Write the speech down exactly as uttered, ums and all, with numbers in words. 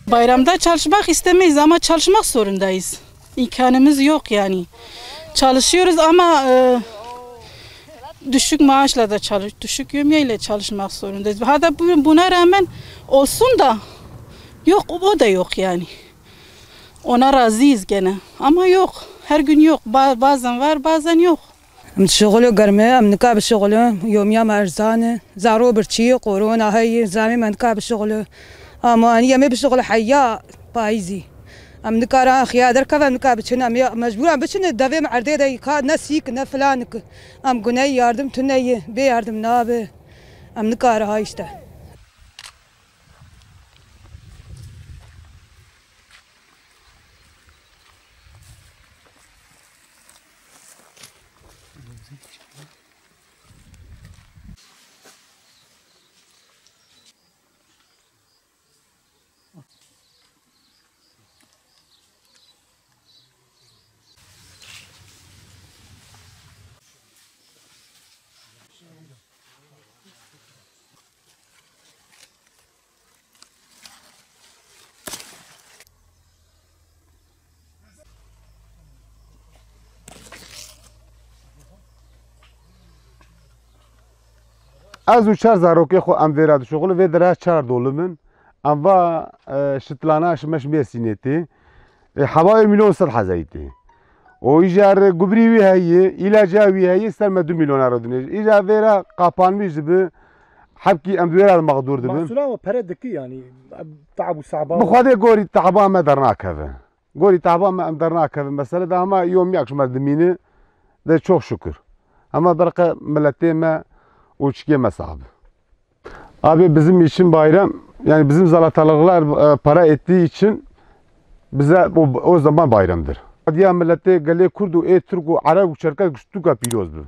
Bayramda çalışmak istemeyiz ama çalışmak zorundayız. İmkanımız yok yani. Çalışıyoruz ama e, düşük maaşla da çalış, düşük yövmiye ile çalışmak zorundayız. Hatta bu, buna rağmen olsun da yok, o da yok yani. Ona razıyız gene. Ama yok. Her gün yok. Ba- bazen var, bazen yok. Em dişixulin germ e, em nika bişixulin, yomiya me erzan e, zaro birçî, korona heye, zamê me nika bişixulin. Ama em ê bişixulin heya payîzî. Em nikarin xiya derkevin, em nika biçin, em ê mecbûr in biçin, devê me erdê de ka ne sîk, ne filanik. Em guneyê yardim tune ye, bê yardim nabe. Em nikarin ha işte. Ez û çar zarokê xwe em vêra dişuxulin, vê dere çar dolim in. Em va, e, şitlana şimeş mêsînê tê. E, hewayê mîlyon sed hezayî tê. Û îcar gubirî wî heye, îlaca wî heye, ser me du mîlyona re dinêj. Îcar vêra qapanmîş dibi, hebkî em di wêra de mexdûr dibin. Masûla we pere dikî, yanî, tab û sehba. Bi Xwedê gorî tehba me dernakeve. Gorî tehba me em dernakeve. Mesele de hema yomîyak ji me dimîne, de çok şükür. Hema berqe miletê me û çikê me sax bi. Abi bizim için bayram, yani bizim zalatalıklar, e, para ettiği için bize o, o zaman bayramdır. Diya milletê gelê Kurd û ê Türk û Ereb û Çerkez giştûka pîroz bi.